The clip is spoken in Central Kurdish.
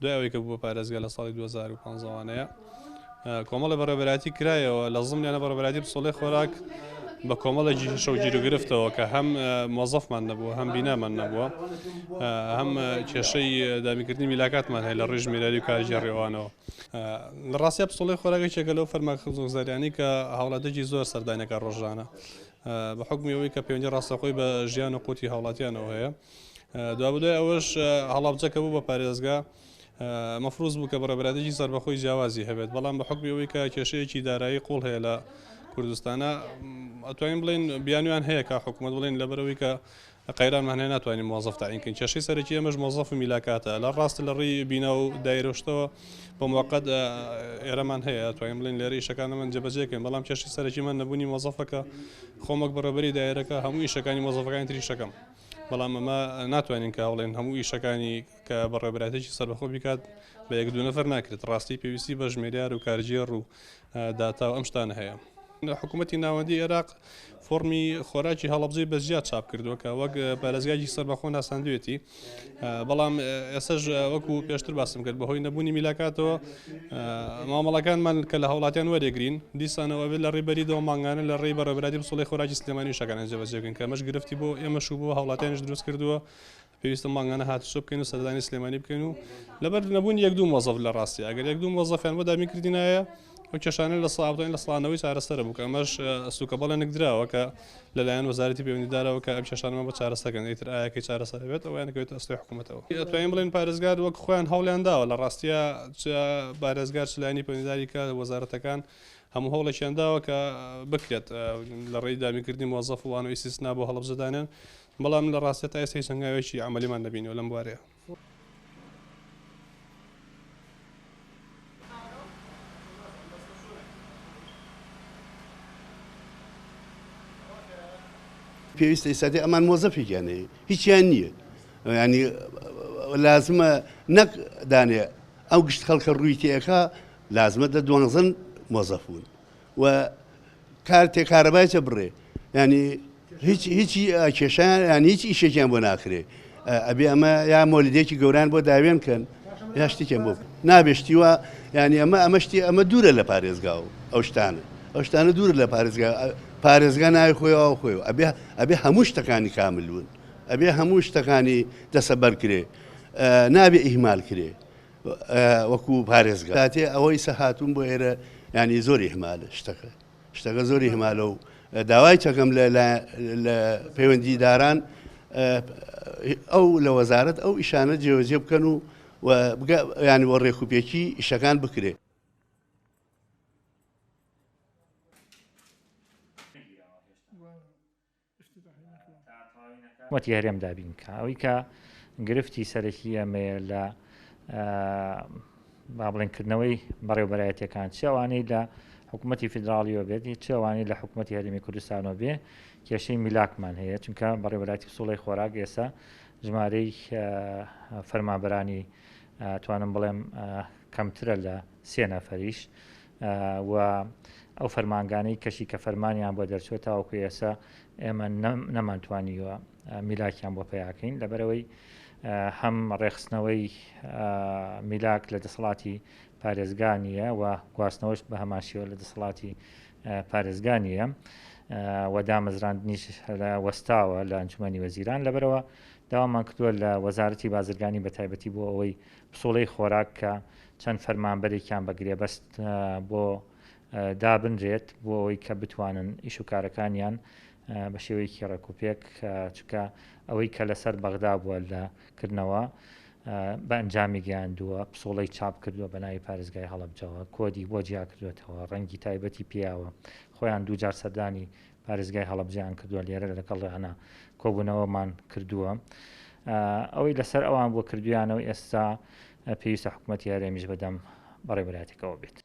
دوای ئەوەی کە بوو بە پارێزگا لە ساڵی 2015 وانەیە کۆمەڵی بەڕێوەبەرایەتی کرایەوە لە زمنیانە بەڕێوەبەرایەتی پسوڵەی خۆراک بە کۆمەڵێکی شەوگیروگرفتەوە کە هەم مۆزەفمان نەبووە هەم بینامان نەبووە هەم کێشەی دابینکردنی میلاکاتمان هەیە لە ڕێژ میراری و کارگێڕیەوانەوە لە ڕاستیا پسوڵەی خۆراک یەکێکە لەو فەرمان خزمەتگوزاریانەی کە هاوڵاتیی زۆر سەردانەکە ڕۆژانە بە حوکمی ئەوەی کە پەیوەندی ڕاستەوخۆی بە ژیان و قوتی هاوڵاتیانەوە هەیە دوابەدوای ئەوەش هەڵەبجە کە بوو بە پارێزگا مەفروز بوو کە بەڕێوەبەرایەتیی سەربەخۆی جیاوازی هەبێت، بەڵام بە حوکمی ئەوەی کە کێشەیەکی دارایی قوڵ هەیە لە کوردستانا ئەتوانین بڵێین بیانویان هەیە کە حکوومەت بڵێن لەبەرئەوەی کە قەیرانمان هەیە ناتوانین مۆزەف تەعین کەین کێشەی سەرەکی ئێمەش مۆزەف و میلاکاتە لە ڕاست لە ڕێی بینا و دایرە و شتەوە بە موقت ئێرەمان هەیە ئەتوانین بڵێین لێرە ئیشەکانمان جێبەجێ کەین بەڵام کێشەی سەرەکیمان نەبوونی مۆزەفە کە خۆم وەک بەڕێوەبەری دایرەکە هەموو ئیشەکانی مۆزەفەکانی تریش ئەکەم بەڵام ئەمە ناتوانین کە بڵێن هەموو ئیشەکانی کە بەڕێوەبەرایەتیەکی سەربەخۆ بیکات بە یەک دوو نەفەر ناکرێت، ڕاستی پێویستی بە ژمێریار و کارگێڕ و داتا و ئەم شتانە هەیە. حکوومەتی ناوەندی ئێراق فۆڕمی خۆراکی هەڵەبجەی بە جیا چاپ کردووە کە وەک پارێزگایەکی سەربەخۆ ناساندوێتی، بەڵام ئێستاش وەکو پێشتر باسم کرد بەهۆی نەبوونی میلاکاتەوە مامەڵەکانمان کە لە هاوڵاتیان وەرێگرین دیسانەوە ئەبێت لە ڕێی بەریدەوە مانگانە لە ڕێی بەڕێوەبەرایەتی پسوڵەی خۆراکی سلێمانی شتەکانیان جێبەجێ بکەین کە ئەمەش گرفتی بۆ ئێمەش و بۆ هاوڵاتیانیش دروست کردووە. پێویستە مانگانە هاتوچۆ بکەین و سەردانی سلێمانی بکەین و لەبەر نەبوونی یەک دوو مۆزەف لە ڕاستی ئەگەر یەک دوو مۆزەفیان بۆ دابین کردینایە ئەو کێشانە لە ساڵ لە ساڵانەوەی چارەسەرە بوو کە ئەمەش سوکە بەڵێنێک دراوە کە لەلایەن وەزارەتی پەیوەندیدارەوە کە ئەم کێشانەمان بۆ چارەسەرکەن ئیتر ئایا کەی چارەسەر بێت ئەویان کەوێتە ئەستۆی حکوومەتەوە ئەتوانین بڵێن پارێزگار وەک خۆیان هەوڵیان داوە لە ڕاستیە چ پارێزگار چ لایەنی پەیوەندیداری کە وەزارەتەکان هەموو هەوڵێکیان داوە کە بکرێت لە ڕێی دابینکردنی مۆزەف و وانە و ئیستیسنا بۆ هەڵەبجە دانێن بەڵام لە ڕاستیا تا ئێستا هیچ هەنگاوێکی عەمەلیمان نەبینیوە لەم بوارەیە. پێویستە ئێستا دێ ئەمان مۆزەفێکیان هەیە هیچیان نییە ینی لازمە نەک دانێ ئەو گشت خەڵکە ڕووی تێەکە لازمە دە دوانزن مۆزەف بوون و کارتێ کارەبای چە بڕێ ینی هیچ هیچی کێشیان یان هیچ ئیشێکیان بۆ ناکرێ ئەبێ ئەمە یا مۆلیدێکی گەوران بۆ داوێن کەن یا شتێکیان بۆ نابێ شتی وا ینی ئەمە ئەمە شتی ئەمە دوورە لە پارێزگا و ئەو شتانە ئەو شتانە دوورە لە پارێزگا پارێزگا ناوی خۆی ئەو خۆی ئەبێ ئەبێ هەموو شتەکانی کامل بوون ئەبێ هەموو شتەکانی دەسەبەر کرێ نابێ ئیهمال کرێ وەکو پارێزگا کاتێ ئەوەی سە هاتوون بۆ ئێرە ینی زۆر ئیهمالە شتەکە شتەکە زۆر ئیهمالە و داوای چەکەم لە لە پەیوەندیداران ئەو لە وەزارەت ئەو ئیشانە جێوەجێ بکەن و ینی وە ڕێکوپێکی ئیشەکان بکرێ. حکومەتی هەرێم دابین بکا. ئەوەی کە گرفتی سەرەکی ئێمەیە لە با بڵێن کردنەوەی بەڕێوبەرایەتەکان چ ئەوانەی لە حکوومەتی فیدراڵیەوە بێت چ ئەوانەی لە حکوومەتی هەرێمی کوردستانەوە بێ کێشەی میلاکمان هەیە چونکە بەڕێوەبەرایەتی پسوڵەی خۆراک ئێستا ژمارەی فەرمانبەرانی توانم بڵێم کەمترە لە سێ نەفەریش و ئەو فەرمانگانەی کەشی کە فەرمانیان بۆ دەرچووە تاوەکو ئێستا ئێمە نەمانتوانیوە میلاکیان بۆ پیاکەین لەبەرەوەی هەم ڕێخستنەوەی میلاک لە دەسەڵاتی پارێزگا نییە و گواستنەوەش بە هەمان شێوە لە دەسەڵاتی پارێزگا نییە و دامەزراندنیش لە وەستاوە لە ئەنجومەنی وەزیران لەبەرەوە داوامان کردووە لە وەزارەتی بازرگانی بە تایبەتی بۆ ئەوەی پسوڵەی خۆراک کە چەند فەرمانبەرێکیان بە گرێبەست بۆ دابنرێت بۆ ئەوەی کە بتوانن ئیش و کارەکانیان بە شێوەیەکی ڕێکوپێک چونکە ئەوەی کە لەسەر بەغدا بووە لە کردنەوە بە ئەنجامی گەیاندووە پسوڵەی چاپ کردووە بە ناوی پارێزگای هەڵەبجەوە کۆدی بۆ جیا کردوێتەوە ڕەنگی تایبەتی پیاوە خۆیان دووجار سەردانی پارێزگای هەڵەبجەیان کردووە لێرە لەگەڵیانە کۆبوونەوەمان کردووە ئەوەی لەسەر ئەوان بۆ کردویانەوە ئێستا پێویستە حکوومەتی هەرێمیش بەدەم بەڕێوەبەرایەتەکەوە بێت.